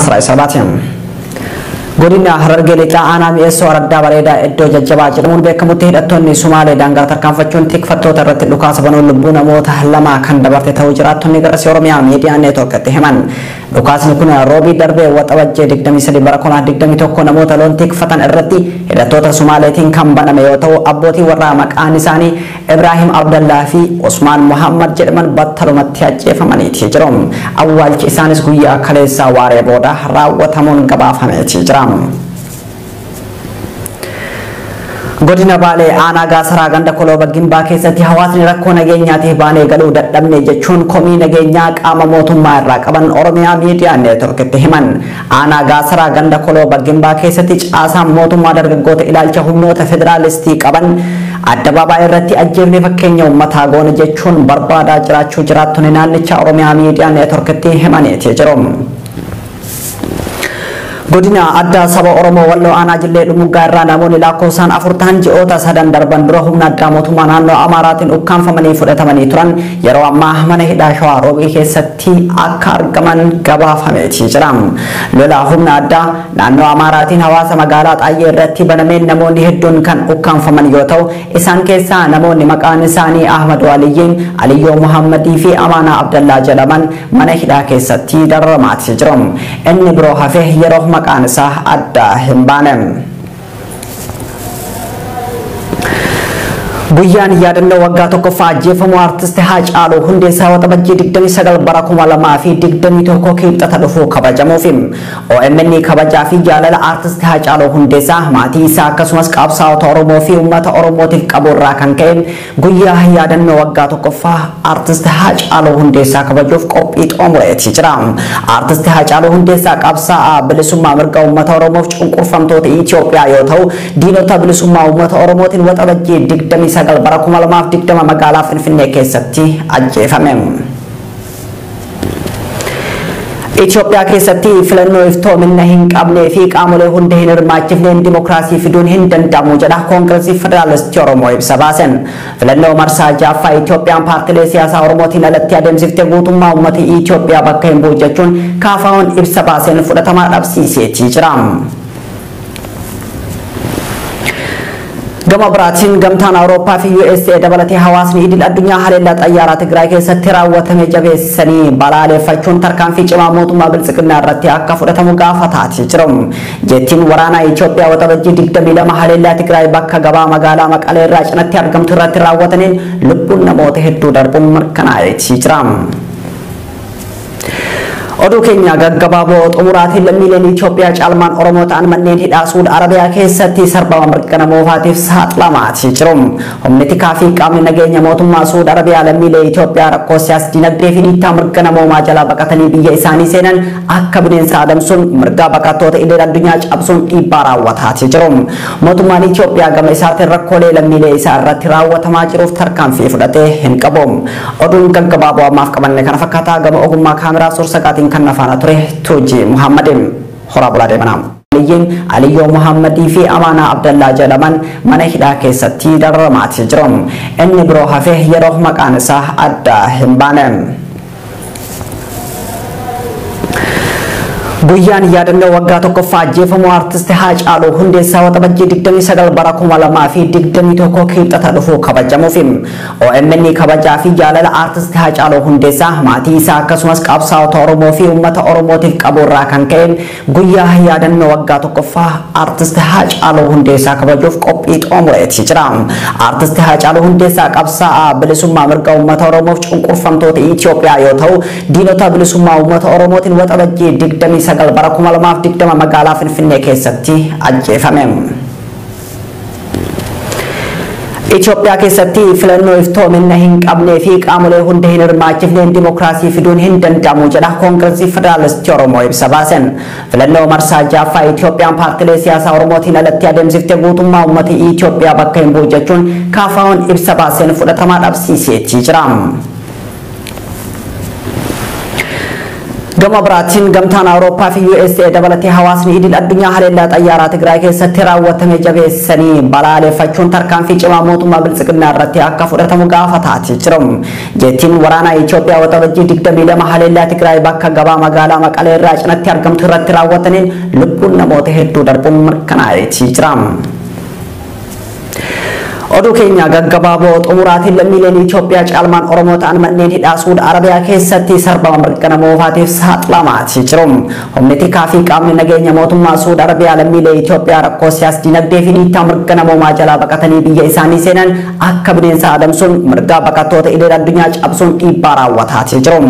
Masraa Isabaatiin. Godina Harargee Lixaa aanaa mi'eessoo araddaa bareedaa iddoo jajjabaa jedhamuun beekamutti hidhattoonni Sumaalee daangaa tarkaanfachuun tikfattoota irratti dhukaasa banuun lubbuu namoota 2 kan dabarte ta'uu jiraattonni garasii Oromiyaa Miidiyaa Neetwoorkitti himan. Dhukaasni kun roobii darbee waxabajjee 23 bara 2021 namoota loon tikfatan irratti hidhattoota Sumaaleetiin kan baname yoo ta'u abbootii warraa maqaan isaanii Ibrahim Abdallaa fi Usmaan Muhammad jedhaman battalumatti ajjeefamaniiti jiru. Awwaalchi isaanis guyyaa kaleessaa waaree booda raawwatamuun gabaafameeti jira. Godina Baalee aanaa Gaasaraa ganda Kolooba Gimbaa keessatti hawaasni rakkoo nageenyaatiif baanee galuu dadhabne jechuun komii nageenyaa qaama mootummaa irraa qaban Oromiyaa Miidiyaa Neetwoorkitti himan. Aanaa Gaasaraa ganda Kolooba Gimbaa keessatti caasaan mootummaa dargaggoota ilaalcha humnoota federaalistii qaban addabaabaa irratti ajjeefne fakkeenya uummataa goone jechuun barbaadaa jiraachuu jiraattonni naannichaa Oromiyaa Miidiyaa Neetwoorkitti himaniiti jiru. Godina addaa saba Oromoo Walloo aanaa Jillee Dhumuggaa irraa namoonni lakkoofsaan 4 ta'an ji'oota 3 darban dura humna addaa mootummaa naannoo Amaaraatiin ukkaanfamanii fudhatamanii turan yeroo ammaa mana hidhaa Shawaa Roobii keessatti akka argaman gabaafameeti jira. Lola humna addaa naannoo Amaaraatiin hawaasa magaalaa Xaayyee irratti banameen namoonni hedduun kan ukkaanfaman yoo ta'u isaan keessaa namoonni maqaan isaanii Ahmad Waliyyiin, Aliyyoo Muhammadii fi Amaanaa Abdallaa jedhaman mana hidhaa keessatti dararamaati jiru. Inni biroo hafe yeroo maqaan isaa adda hin baane. Guyyaan yaadannoo waggaa tokkoffaa ajjeefamuu artist Haacaaluu Hundeessaa waxabajjii 29 bara 2021 kibxata dhufuu kabajamuufi. OMN kabajaa fi jaalala artist Haacaaluu Hundeessaa maatii isaa akkasumas qabsaa'ota Oromoo fi uummata Oromootiif qabu irraa kan ka'e guyyaa yaadannoo waggaa tokkoffaa artist Haacaaluu Hundeessaa kabajuuf qophii xumureeti jira. Artist Haacaaluu Hundeessaa qabsaa'aa bilisummaa mirga uummata Oromoof cunqurfamtoota Itoophiyaa yoo ta'u diinota bilisummaa uummata Oromootiin waxabajjii 29 bara 2020 magaalaa Finfinnee keessatti ajjeefame. Itoophiyaa keessatti filannoo iftoomina hin qabnee fi qaamolee hunda hin hirmaachifneen dimokiraasii fiduun hin danda'amu jedha Koongireesii Federaalistii Oromoo ibsa baasen. Filannoo marsaa 6ffaa Itoophiyaan paartilee siyaasaa Oromootiin alatti adeemsiftee guutummaa uummata Itoophiyaa bakka hin bu'u jechuun KFO'n ibsa baaseen fudhatamaa dhabsiiseetii jira. Gama biraatiin gamtaan Awurooppaa fi USA dabalatee hawaasni idil addunyaa haleellaa xayyaaraa Tigraay keessatti raawwatame jabeessanii balaaleffachuun tarkaanfii cimaa mootummaa Biltsiginnaa irratti akka fudhatamu gaafataatii jiru. Jettiin waraanaa Itoophiyaa waxabajjii 22 haleellaa Tigraay bakka gabaa magaalaa Maqalee irraa cinatti argamtu irratti raawwataniin lubbuun namoota hedduu darbuun mirkanaa'eetii jira. Oduu keenya gaggabaaboo xumuraatiin lammiileen Itoophiyaa caalmaan Oromoo ta'an manneen hidhaa Suud Arabiyaa keessatti sarbama mirga namootaatiif saaxilamaatii jiru. Humni tikaa fi qaamni nageenya mootummaa Suud Arabiyaa lammiilee Itoophiyaa rakkoo siyaas dinagdee fi dhiittaa mirga namoomaa jalaa baqatanii biyya isaanii seenan akka bineensa adamsuun mirga baqattoota idil addunyaa cabsuun dhiibbaa raawwataatii jiru. Mootummaan Itoophiyaa gama isaatiin rakkoolee lammiilee isaa irratti raawwatamaa jiruuf tarkaanfii fudhatee hin qabu. Oduun gaggabaaboo ammaaf qabanne kana fakkaataa gama ogummaa kaameraa suursaqaatiin kan nafaana ture Tuujii Muhammadin horaa bulaa deemanaa. Aliyyoo Muhammadii fi Amaanaa Abdallaa jedhaman mana hidhaa keessatti dararamaati jiru. Inni biroo hafe yeroo maqaan isaa adda hin baane. Guyyaan yaadannoo waggaa tokkoffaa ajjeefamuu artist Haacaaluu Hundeessaa waxabajjii 29 bara 2021 kibxata dhufuu kabajamuufi. OMN kabajaa fi jaalala artist Haacaaluu Hundeessaa maatii isaa akkasumas qabsaa'ota Oromoo fi uummata Oromootiif qabu irraa kan ka'e guyyaa yaadannoo waggaa tokkoffaa artist Haacaaluu Hundeessaa kabajuuf qophii xumureeti jira. Artist Haacaaluu Hundeessaa qabsaa'aa bilisummaa mirga uummata Oromoof cunqurfamtoota Itoophiyaa yoo ta'u diinota bilisummaa uummata Oromootiin waxabajjii 29 bara 2020 magaalaa Finfinnee keessatti ajjeefame. Itoophiyaa keessatti filannoo iftoomina hin qabnee fi qaamolee hunda hin hirmaachifneen dimokiraasii fiduun hin danda'amu jedha Koongireesii Federaalistii Oromoo ibsa baasen. Filannoo marsaa 6ffaa Itoophiyaan paartilee siyaasaa Oromootiin alatti adeemsiftee guutummaa uummata Itoophiyaa bakka hin bu'u jechuun KFO'n ibsa baaseen fudhatamaa dhabsiiseetii jira. Gama biraatiin gamtaan Awurooppaa fi USA dabalatee hawaasni idil addunyaa haleellaa xayyaaraa Tigraay keessatti raawwatame jabeessanii balaaleffachuun tarkaanfii cimaa mootummaa biltsiginnaa irratti akka fudhatamu gaafataati jiru. Jeettiin waraanaa Itoophiyaa Waxabajjii 22 haleellaa Tigraay bakka gabaa magaalaa Maqalee irraa cinatti argamtu irratti raawwataniin lubbuun namoota hedduu darbuun mirkanaa'eeti jira. Oduu keenya gaggabaaboo xumuraatiin lammiileen Itoophiyaa caalmaan Oromoo ta'an manneen hidhaa Suud Arabiyaa keessatti sarbama mirga namoomaatiif saaxilamaati jiru. Humni tikaa fi qaamni nageenya mootummaa Suud Arabiyaa lammiilee Itoophiyaa rakkoo siyaas dinagdee fi dhiittaa mirga namoomaa jalaa baqatanii biyya isaanii seenan akka bineensa adamsuun mirga baqattoota idil addunyaa cabsuun dhiibbaa raawwataati jiru.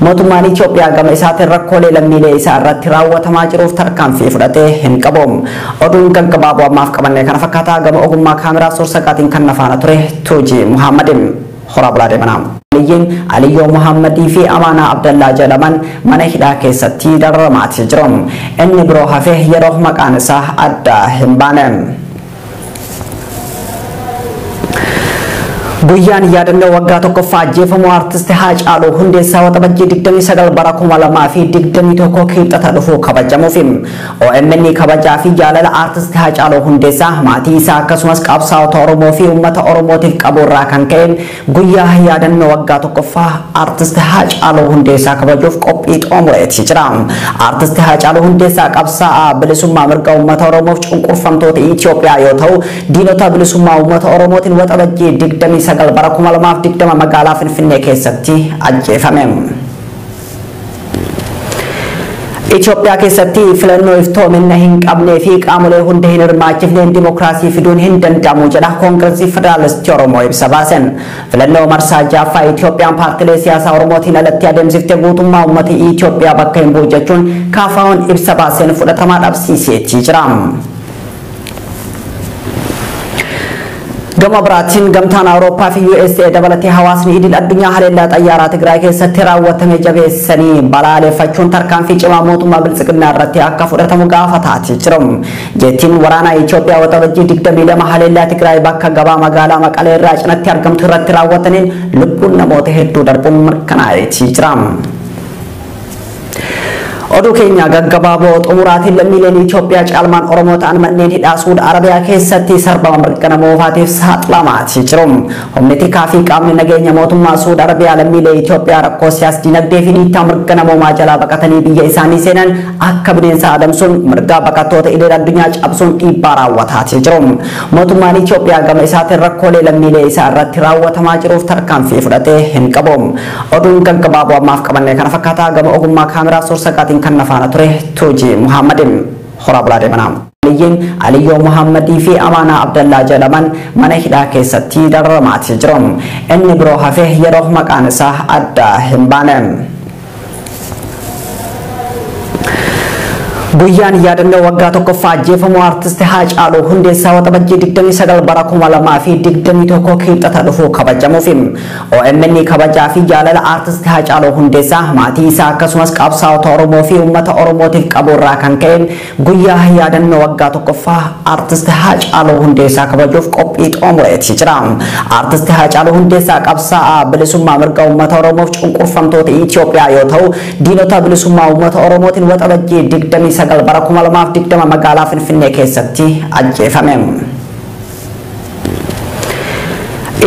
Mootummaan Itoophiyaa gama isaatiin rakkoolee lammiilee isaa irratti raawwatamaa jiruuf tarkaanfii fudhatee hin qabu. Oduun gaggabaaboo ammaaf qabannee kana fakkaataa gama ogummaa kaameraa suursaqaatiin kan nafaana ture Tuuji Muhammadin horaa bulaa deemanaa. Aliyyiin Aliyyoo Muhammadii fi Amaanaa Abdallaa jedhaman mana hidhaa keessatti dararamaati jiru. Inni biroo hafee yeroo maqaan isaa adda hin baane. Guyyaan yaadannoo waggaa tokkoffaa ajjeefamuu artist Haacaaluu Hundeessaa Waxabajjii 29 bara 2021 kibxata dhufu kabajamuuf. OMN kabajaa fi jaalala artist Haacaaluu Hundeessaa maatii isaa akkasumas qabsaa'ota Oromoo fi uummata Oromootiif qabu irraa kan ka'e guyyaa yaadannoo waggaa tokkoffaa artist Haacaaluu Hundeessaa kabajuuf qophii xumureeti jira. Artist Haacaaluu Hundeessaa qabsaa'aa bilisummaa mirga uummata Oromoof cunqurfamtoota Itoophiyaa yoo ta'u diinota bilisummaa uummata Oromootiin Waxabajjii 29 bara 2020 magaalaa Finfinnee keessatti ajjeefame. Itoophiyaa keessatti filannoo iftoomina hin qabnee fi qaamolee hunda hin hirmaachifneen dimokiraasii fiduun hin danda'amu jedha Koongireesii Federaalistii Oromoo ibsa baasen. Filannoo marsaa jaaffaa Itoophiyaan paartilee siyaasaa Oromootiin alatti adeemsifte guutummaa uummata Itoophiyaa bakka hin bu'u jechuun KFO'n ibsa baaseen fudhatamaa dhabsiiseetii jira. Gama biraatiin gamtaan Awurooppaa fi USA dabalatee hawaasni idil addunyaa haleellaa xayyaaraa Tigraay keessatti raawwatame jabeessanii balaaleffachuun tarkaanfii cimaa mootummaa biltsiginnaa irratti akka fudhatamu gaafataati jiru. Jeettiin waraanaa Itoophiyaa Waxabajjii 22 haleellaa Tigraay bakka gabaa magaalaa Maqalee irraa cinatti argamtu irratti raawwataniin lubbuun namoota hedduu darbuun mirkanaa'eeti jira. Oduu keenya gaggabaaboo xumuraatiin lammiileen Itoophiyaa caalmaan Oromoo ta'an manneen hidhaa Suud Arabiyaa keessatti sarbama mirga namoomaatiif saaxilamaati jiru. Humni tikaa fi qaamni nageenya mootummaa Suud Arabiyaa lammiilee Itoophiyaa rakkoo siyaas dinagdee fi dhiittaa mirga namoomaa jalaa baqatanii biyya isaanii seenan akka bineensa adamsuun mirga baqattoota idil addunyaa cabsuun dhiibbaa raawwataati jiru. Mootummaan Itoophiyaa gama isaatiin rakkoolee lammiilee isaa irratti raawwatamaa jiruuf tarkaanfii fudhatee hin qabu. Oduun gaggabaaboo ammaaf qabannee kana fakkaataa gama ogummaa kaameraa suursaqaatiin kan nafaana ture Tuuji Muhammadin horaa bulaa deemanaa. Aliyyiin Aliyyoo Muhammadii fi Amaanaa Abdallaa jedhaman mana hidhaa keessatti dararamaati jiru. Inni biroo hafee yeroo maqaan isaa adda hin baane. Guyyaan yaadannoo waggaa tokkoffaa ajjeefamuu artist Haacaaluu Hundeessaa Waxabajjii 29 bara 2021 kibxata dhufu kabajamuuf. OMN kabajaa fi jaalala artist Haacaaluu Hundeessaa maatii isaa akkasumas qabsaa'ota Oromoo fi uummata Oromootiif qabu irraa kan ka'e guyyaa yaadannoo waggaa tokkoffaa artist Haacaaluu Hundeessaa kabajuuf qophii xumureeti jira. Artist Haacaaluu Hundeessaa qabsaa'aa bilisummaa mirga uummata Oromoof cunqurfamtoota Itoophiyaa yoo ta'u diinota bilisummaa uummata Oromootiin Waxabajjii 29 bara 2020 magaalaa Finfinnee keessatti ajjeefame.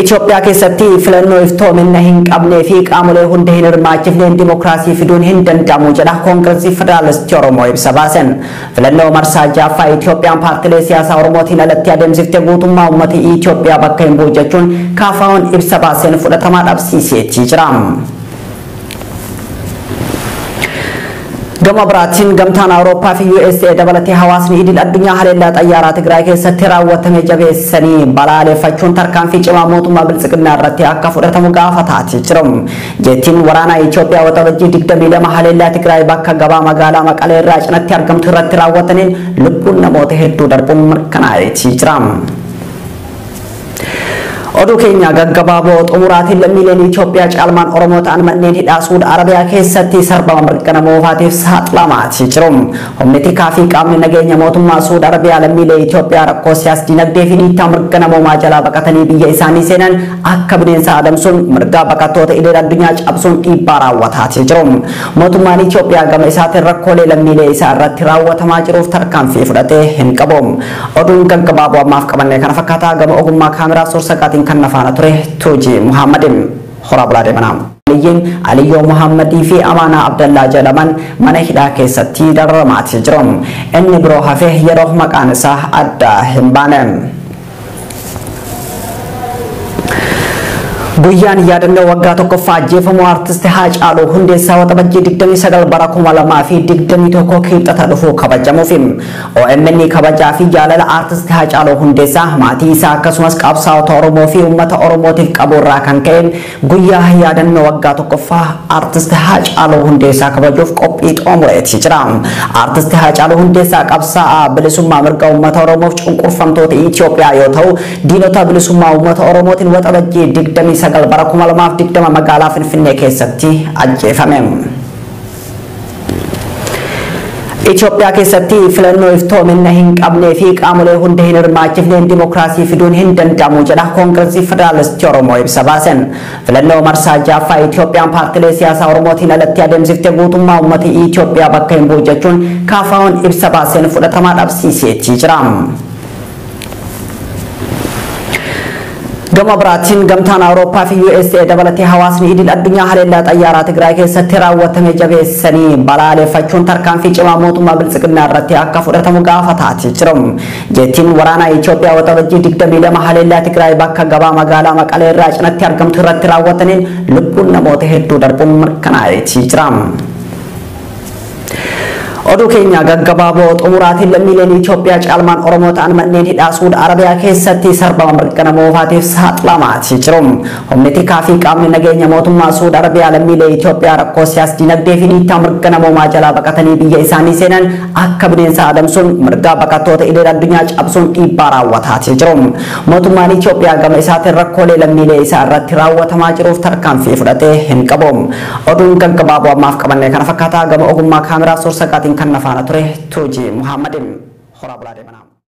Itoophiyaa keessatti filannoo iftoomina hin qabnee fi qaamolee hunda hin hirmaachifneen dimokiraasii fiduun hin danda'amu jedha Koongireesii Federaalistii Oromoo ibsa baasen. Filannoo marsaa jaaffaa Itoophiyaan paartilee siyaasaa Oromootiin alatti adeemsifte guutummaa uummata Itoophiyaa bakka hin bu'u jechuun KFO'n ibsa baaseen fudhatamaa dhabsiiseetii jira. Gama biraatiin gamtaan Awurooppaa fi USA dabalatee hawaasni idil addunyaa haleellaa xayyaaraa Tigraay keessatti raawwatame jabeessanii balaaleffachuun tarkaanfii cimaa mootummaa biltsiginnaa irratti akka fudhatamu gaafataati jiru. Jeettiin waraanaa Itoophiyaa Waxabajjii 22 haleellaa Tigraay bakka gabaa magaalaa Maqalee irraa cinatti argamtu irratti raawwataniin lubbuun namoota hedduu darbuun mirkanaa'eeti jira. Oduu keenya gaggabaaboo xumuraatiin lammiileen Itoophiyaa caalmaan Oromoo ta'an manneen hidhaa Suud Arabiyaa keessatti sarbama mirga namoomaatiif saaxilamaati jiru. Humni tikaa fi qaamni nageenya mootummaa Suud Arabiyaa lammiilee Itoophiyaa rakkoo siyaas dinagdee fi dhiittaa mirga namoomaa jalaa baqatanii biyya isaanii seenan akka bineensa adamsuun mirga baqattoota idil addunyaa cabsuun dhiibbaa raawwataati jiru. Mootummaan Itoophiyaa gama isaatiin rakkoolee lammiilee isaa irratti raawwatamaa jiruuf tarkaanfii fudhatee hin qabu. Oduun gaggabaaboo ammaaf qabannee kana fakkaataa gama ogummaa kaameraa suursaqaatiin kan nafaana ture Tuujii Muhammadin horaa bulaa deemanaa. Aliyyiin Aliyyoo Muhammadii fi Amaanaa Abdallaa jedhaman mana hidhaa keessatti dararamaati jiru. Inni biroo hafee yeroo maqaan isaa adda hin baane. Guyyaan yaadannoo waggaa tokkoffaa ajjeefamuu artisti Haacaaluu Hundeessaa Waxabajjii 29 bara 2021 kibxata dhufuu kabajamuuf. OMN kabajaa fi jaalala artisti Haacaaluu Hundeessaa maatii isaa akkasumas qabsaa'ota Oromoo fi uummata Oromootiif qabu irraa kan ka'e guyyaa yaadannoo waggaa tokkoffaa artisti Haacaaluu Hundeessaa kabajuuf qophii xumureetii jira. Artisti Haacaaluu Hundeessaa qabsaa'aa bilisummaa mirga uummata Oromoof cunqurfamtoota Itoophiyaa yoo ta'u diinota bilisummaa uummata Oromootiin Waxabajjii 29 bara 2020 magaalaa Finfinnee keessatti ajjeefame. Itoophiyaa keessatti filannoo iftoomina hin qabnee fi qaamolee hunda hin hirmaachifneen dimookiraasii fiduun hin danda'amu jedha Koongireesii Federaalistii Oromoo ibsa baasen. Filannoo marsaa ja'affaa Itoophiyaan paartilee siyaasaa Oromootiin alatti adeemsifte guutummaa uummata Itoophiyaa bakka hin bu'u jechuun KFO'n ibsa baaseen fudhatamaa dhabsiiseetii jira. Gama biraatiin gamtaan Awurooppaa fi USA dabalatee hawaasni idil addunyaa haleellaa xayyaaraa Tigraay keessatti raawwatame jabeessanii balaaleffachuun tarkaanfii cimaa mootummaa Biltsiginnaa irratti akka fudhatamu gaafataati jiru. Jettiin waraanaa Itoophiyaa Waxabajjii 22 haleellaa Tigraay bakka gabaa magaalaa Maqalee irraa cinatti argamtu irratti raawwataniin lubbuun namoota hedduu darbuun mirkanaa'eetii jira. Oduu keenya gaggabaaboo xumuraatiin lammiileen Itoophiyaa caalmaan Oromoo ta'an manneen hidhaa Suud Arabiyaa keessatti sarbama mirga namoomaatiif saaxilamaati jiru. Humni tikaa fi qaamni nageenya mootummaa Suud Arabiyaa lammiilee Itoophiyaa rakkoo siyaas dinagdee fi dhiittaa mirga namoomaa jalaa baqatanii biyya isaanii seenan akka bineensa adamsuun mirga baqattoota idil addunyaa cabsuun dhiibbaa raawwataati jiru. Mootummaan Itoophiyaa gama isaatiin rakkoolee lammiilee isaa irratti raawwatamaa jiruuf tarkaanfii fudhatee hin qabu. Oduun gaggabaaboo ammaaf qabannee kana fakkaataa gama ogummaa kaameraa suursaqaatiin kan nafaana ture Tuujii Muhammadin horaa bulaa deemanaa.